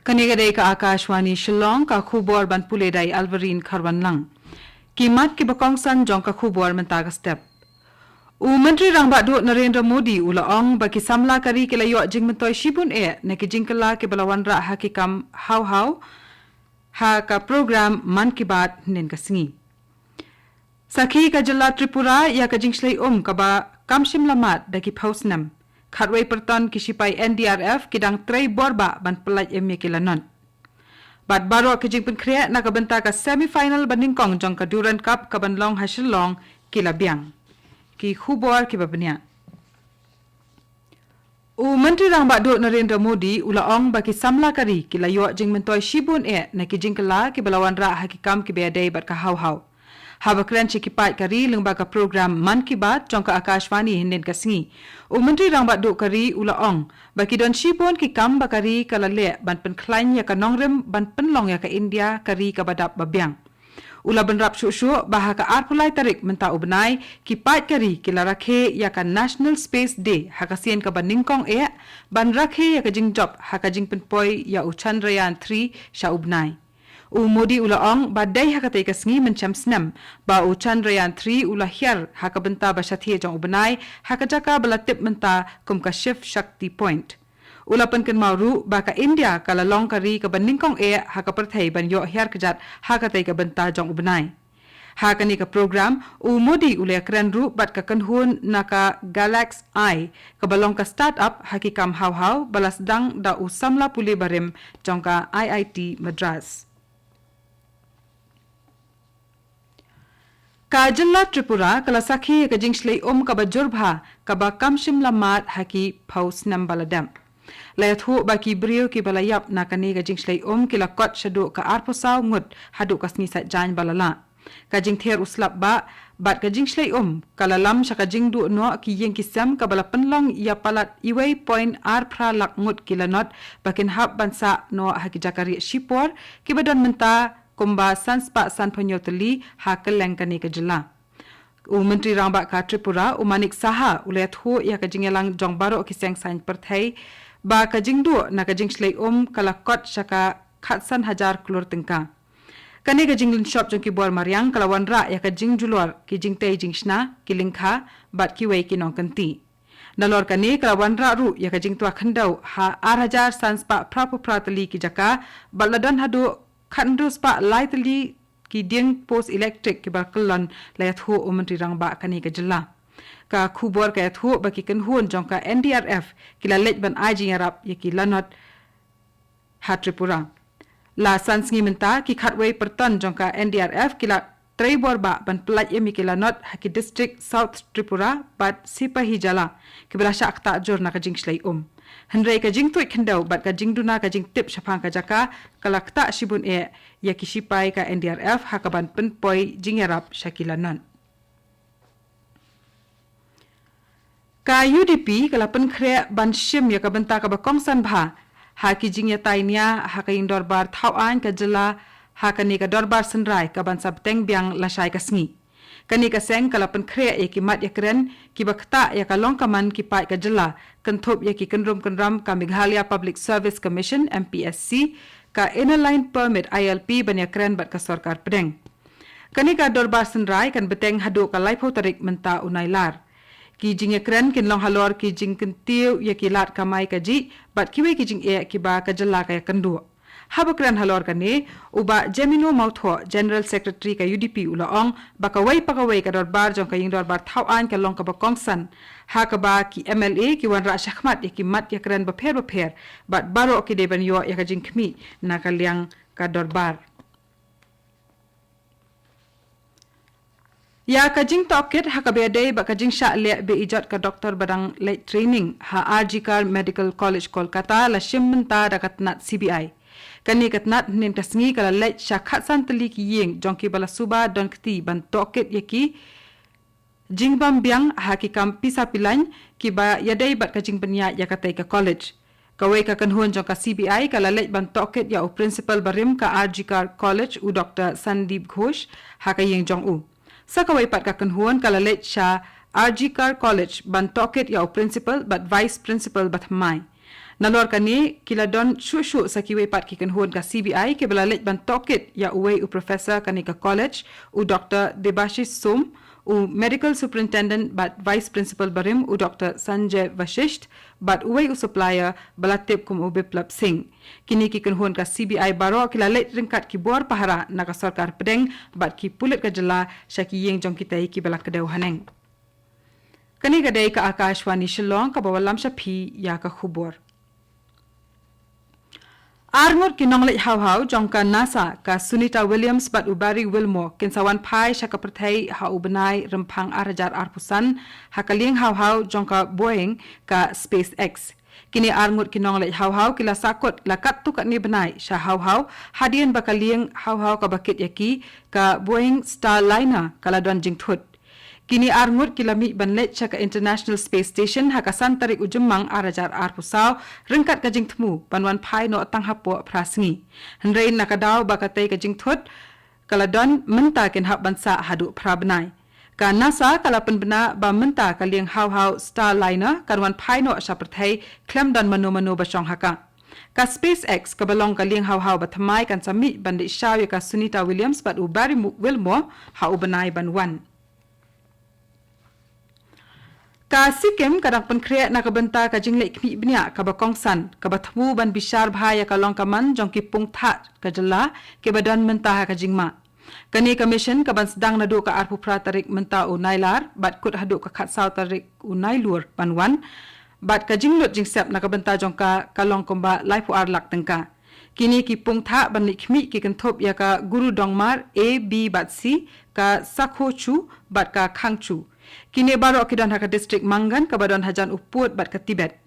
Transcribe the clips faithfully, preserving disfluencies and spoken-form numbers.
Kane ka dei ka Akashvani Shillong, ka khubor ban pule da i Alvarine Kharwanlang. Ki mat kiba kongsan jong ka khubor mynta ka step. U Myntri Rangbah Duh Narendra Modi u la ong ba ki samla ka ri ki la ïoh jingmyntoi shibun eh na ki jingkylla kiba la wanrah ha ki kam haw haw ha ka program Mann Ki Baat hynnin ka sngi. Sakhi ka jylla Tripura ïa ka jingshlei um kaba kam shym la mad da ki phew snem. Khatwei pyrton ki shipai N D R F ki dang trei bor bha ban pyllait im ïa ki lanot. Bad baroh ki jingpynkhreh na ka bynta ka semi final ba nyngkong jong ka Durand Cup kaban long ha Shillong ki la biang. Ki khubor kiba bniah. U Myntri Rangbah Duh Narendra Modi u la ong ba ki samla ka ri ki la ïoh jingmyntoi shibun eh na ki jingkylla kiba la wanrah ha ki kam kiba ïadei bad ka haw haw. Haba kren sha ki paid ka ri lyngba ka program Mann Ki Baat jong ka Akashvani hynnin ka sngi, u Myntri Rangbah Duh ka ri u la ong ba ki don shibun ki kam ba ka ri ka la leh ban pynkhlaiñ ïa ka nongrim ban pynlong ïa ka India ka ri kaba dap ba biang. U la bynrap shuh shuh ba ha ka arphew lai tarik mynta u bnai, ki paid ka ri ki la rakhe ïa ka National Space Day ha ka sien kaba nyngkong eh ban rakhe ïa ka jingjop ha ka jingpynpoi ïa u Chandrayaan three sha u bnai. U Modi u la ong ba dei ha katei ka sngi mynshem snem ba u Chandrayaan three u la hiar ha ka bynta ba shathie jong u bnai ha ka jaka ba la tip mynta kum ka Shiv Shakti Point. U la pynkynmaw ruh ba ka India ka la long ka ri kaba nyngkong eh ha ka pyrthei ban ïoh hiar kjat ha katei ka bynta jong u bnai. Ha kane ka program, u Modi u la ïakren ruh bad ka kynhun na ka Galax Eye, kaba long ka start-up ha ki kam haw haw ba la sdang da u samla pule barim jong ka I I T Madras. Ka jylla Tripura ka la sakhi ïa ka jingshlei um kaba jur bha kaba kam shym la mad ha ki phew snem ba la dep. La ïathuh ba ki briew kiba la ïap na kane ka jingshlei um ki la kot shaduh ka arphew saw ngut haduh ka sngi Saitjaiñ ba la lah. Ka jingther u slap bah bad ka jingshlei um ka la lam sha ka jingduh noh ki ïing ki sem kaba la pynlong ïa palat uwei point ar phra lak ngut ki lanot ba kin hap ban sah noh ha ki jaka rieh shipor kiba don mynta kumba san spah san phew hynñiew tylli ha kylleng kane ka jylla. U Myntri Rangbah ka Tripura, u Manik Saha, u la ïathuh ïa ka jingïalang jong baroh ki seng saiñ pyrthei ba ka jingduh na ka jingshlei um ka la kot sha ka khatsan hajar klur tyngka. Kane ka jinglynshop jong ki bor mariang ka la wanrah ïa ka jingjulor, ki jingtei jingshna, ki lyngkha bad kiwei ki nongkynti. Nalor kane ka la wanrah ruh ïa ka jingtwa khyndew ha ar hajar san spah phra phew phra tylli ki jaka bad la don haduh khathynriew spah lai tylli ki dieng post elektrik kiba kyllon, la ïathuh u Myntri Rangbah kane ka jylla. Ka khubor ka ïathuh ba ki kynhun jong ka N D R F ki la leit ban ai jingïarap ïa ki lanot ha Tripura. La san sngi mynta, ki khatwei pyrton jong ka N D R F ki la trei bor bha ban pyllait im ïa ki lanot ha ki distrik South Tripura bad Sepahijala kiba la shah ktah jur na ka jingshlei um. Hynrei ka jingtuid khyndew bad ka jingduna ka jingtip shaphang ka jaka ka la ktah shibun eh ïa ki shipai ka N D R F ha kaban pynpoi jingïarap sha ki lanot. Ka U D P ka la pynkhreh ban shim ïa ka bynta kaba kongsan bha ha ki jingïatai nia ha ka ïing dorbar thaw aiñ ka jylla ha kane ka dorbar synrai kaban sa bteng biang lashai ka sngi. Kane ka seng ka la pynkhreh ïa ki mat ïakren kiba ktah ïa ka long ka man ki paid ka jylla, kynthup ïa ki kynrum kynram ka Meghalaya Public Service Commission, M P S C, ka Inner Line Permit, I L P, ban ïakren bad ka sorkar pdeng. Kane ka dorbar synrai kan bteng haduh ka laiphew tarik mynta u Nailar. Ki jingïakren kin long halor ki jingkyntiew ïa ki lad kamai kajih bad kiwei ki jingeh kiba ka jylla ka ïakynduh. Haba kren halor kane, u Bah Jemino Mawthoh, General Secretary ka U D P, u la ong ba kawei pa kawei ka dorbar jong ka ïing dorbar thaw aiñ ka long kaba kongsan, ha kaba ki M L A ki wanrah shakhmat ïa ki mat ïakren bapher bapher bad baroh ki dei ban ïoh ïa ka jingkhmih na ka liang ka dorbar. Ïa ka jingtohkit ha kaba ïadei bad ka jingshah leh be-ijot ka doktor ba dang leit training ha R G Kar Medical College, Kolkata, la shim mynta da ka tnat C B I. Kane ka tnat hynnin ka sngi ka la leit sha khatsan tylli ki ïing jong kiba la suba don kti ban tohkit ïa ki jingbam biang ha ki kam pisa pilaiñ kiba ïadei bad ka jingpynïaid ïa katei ka college. Kawei ka kynhun jong ka C B I ka la leit ban tohkit ïa u principal barim ka R G Kar College, u Doktor Sandeep Ghosh, ha ka ïing jong u. Sa kawei pat ka kynhun ka la leit sha R G Kar College ban tohkit ïa u principal bad vice principal bathymmai. Nalor kane ki la don shuh shuh sa kiwei pat ki kynhun ka C B I kiba la leit ban tohkit ïa uwei u professor kane ka college, u Doctor Debashish Som, u Medical Superintendent bad Vice Principal barim, u Doctor Sanjay Vashisht, bad uwei u supplier ba la tip kum u Biplab Singh. Kine ki kynhun ka C B I baroh ki la leit ryngkat ki bor pahara na ka sorkar pdeng bad ki pulit ka jylla sha ki ïing jong kitei kiba la kdew haneng. Kane ka dei ka Akashvani Shillong kaba wallam sha phi ïa ka khubor. Ar ngut ki nongleit hawhaw jong ka NASA, ka Sunita Williams bad u Barry Wilmore, kin sa wan phai sha ka pyrthei ha u bnai Rymphang ar hajar arphew san ha ka lieng hawhaw jong ka Boeing ka SpaceX. Kine ar ngut ki nongleit hawhaw ki la sahkut la katto katne bnai sha hawhaw, hadien ba ka lieng hawhaw kaba kit ïa ki, ka Boeing Starliner, ka la don jingthut. Kine ar ngut ki la mih ban leit sha ka International Space Station ha ka san tarik u Jymmang ar hajar arphew saw, ryngkat ka jingthmu ban wan phai noh tang hapoh phra sngi. Hynrei na ka daw ba katei ka jingthut ka la don, mynta kin hap ban sah haduh phra bnai. Ka NASA ka la pynbna ba mynta ka lieng hawhaw Starliner kan wan phai noh sha pyrthei khlem don mano mano ba shong ha ka. Ka SpaceX kaba long ka lieng hawhaw ba thymmai kan sa mih ban leit shaw ïa ka Sunita Williams bad u Barry Mu-, Wilmore ha u bnai ban wan. Ka Sikkim ka dang pynkhreh na ka bynta ka jingleh khmih bniah kaba kongsan, kaba thmu ban bishar bha ïa ka long ka man jong ki pung thah ka jylla kiba don mynta ha ka jingma. Kane ka mission ka ban sdang naduh ka arphew phra tarik mynta u Nailar bad kut haduh ka khatsaw tarik u Nailur ban wan. Bad ka jinglut jingsep na ka bynta jong ka ka long kumba laiphew ar lak tyngka. Kine ki pung thah ban leh khmih ki kynthup ïa ka Guru Dongmar A, B bad C, ka Sakhochu bad ka Khangchu. Kine baroh ki don ha ka district Mangan kaba don hajan u pud bad ka Tibet.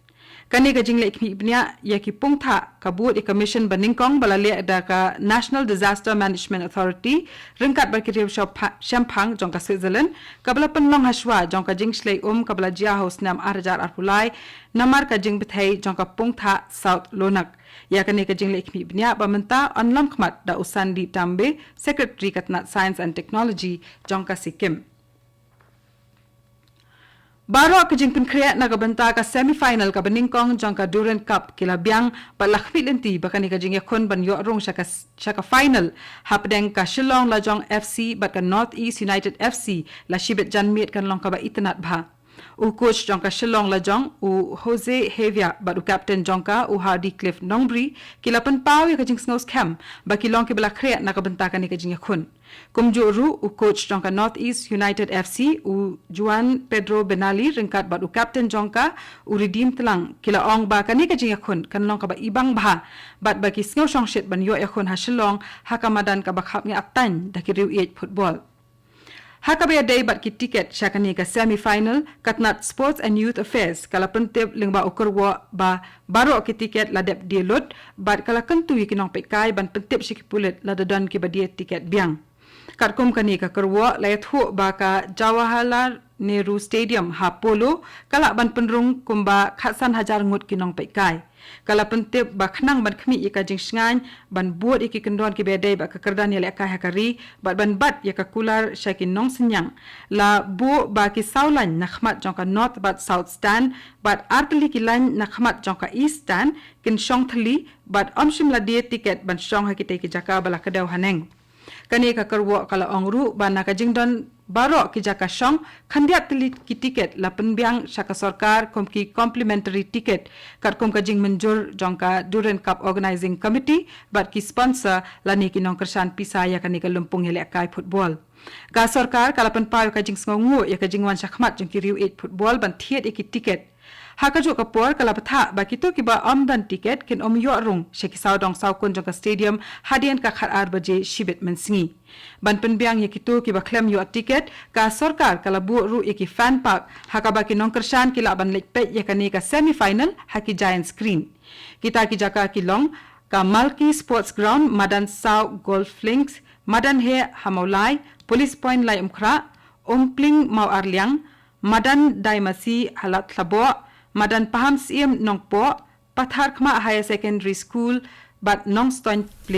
Kane ka jingleh khmih bniah ïa ki pung thah ka bud ïa ka mission ba nyngkong ba la leh da ka National Disaster Management Authority ryngkat bad ki riew shemphang jong ka Switzerland, kaba la pynlong ha shuwa jong ka jingshlei um kaba la jia ha u snem ar hajar arphew lai namar ka jingbthei jong ka pung thah South Lonak. Ïa kane ka jingleh khmih bniah ba mynta yn lam khmat da u Sandy Tambe, Secretary ka tnat Science and Technology jong ka Sikkim. Baroh ka jingpynkhreh na ka bynta ka semi final kaba nyngkong jong ka Durand Cup ki la biang bad la khmih lynti ba kane ka jingïakhun ban ïoh rung sha ka, sha ka final hapdeng ka Shillong Lajong F C bad ka North East United F C la shibit janmiet kan long kaba itynnad bha. U coach jong ka Shillong Lajong, u Jose Hevia, bad u captain jong ka, u Hardy Cliff Nongbri, ki la pynpaw ïa ka jingsngew skhem ba ki long kiba la khreh na ka bynta kane ka jingïakhun. Kumjuh ruh u coach jong ka North East United F C, u Juan Pedro Benali, ryngkat bad u captain jong ka, u Redeem Tlang, ki la ong ba kane ka jingïakhun kan long kaba ibang bha bad ba ki sngew shongshit ban ïoh ïakhun ha Shillong ha ka madan kaba khapngiah tang da ki riew ïeit football. Ha kaba ïadei bad ki tiket sha kane ka semi final, ka tnat Sports and Youth Affairs ka la pyntip lyngba u kyrwoh ba baroh ki tiket la dep die lut bad ka la kyntu ïa ki nongpeitkai ban pyntip sha ki pulit lada don kiba die tiket biang. Katkum kane ka kyrwoh la ïathuh ba ka Jawaharlal Nehru Stadium ha Polo ka lah ban pynrung kumba khatsan hajar ngut ki nongpeitkai. Ka la pyntip ba khnang ban khmih ïa ka jingshngaiñ ban bud ïa ki kyndon kiba ïadei bad ka kyrdan ïalehkai ha ka ri bad ban bat ïa ka kular sha ki nongsynñiang, la buh ba ki saw lain na khmat jong ka North bad South Stand bad artylli ki lain na khmat jong ka East Stand kin shong thylli bad ym shym la die tiket ban shong ha kitei ki jaka ba la kdew haneng. Kane ka kyrwoh ka la ong ruh ba na ka jingdon baroh ki jaka shong, khyndiat tylli ki tiket la pynbiang sha ka sorkar kum ki complimentary ticket, katkum ka jingmynjur jong ka Durand Cup Organizing Committee bad ki sponsor lane ki nongkyrshan pisa ïa kane ka lympung ïalehkai football. Ka sorkar ka la pynpaw ïa ka jingsngewnguh ïa ka jingwan shakhmat jong ki riew ïeit football ban thied ïa ki tiket. Ha kajuh ka por ka la bthah ba kito kiba ym don tiket kin ym ïoh rung sha ki sawdong sawkun jong ka stadium hadien ka khatar baje shibit mynsngi. Ban pynbiang ïa kito kiba khlem ïoh tiket, ka sorkar ka la buh ruh ïa ki fan park, ha kaba ki nongkyrshan ki lah ban leit peit ïa kane ka semi final ha ki giant screen. Kita ki jaka ki long ka Malki Sports Ground, Madan Saw Golf Links, Madan Heh ha Mawlai, Police Point Laitumkhrah, Umpling Mawarliang, Madan Daimasi ha Ladthadlaboh, Madan Pahamsyiem Nongpoh, Patharkhmah Higher Secondary School bad Nongstoiñ Play.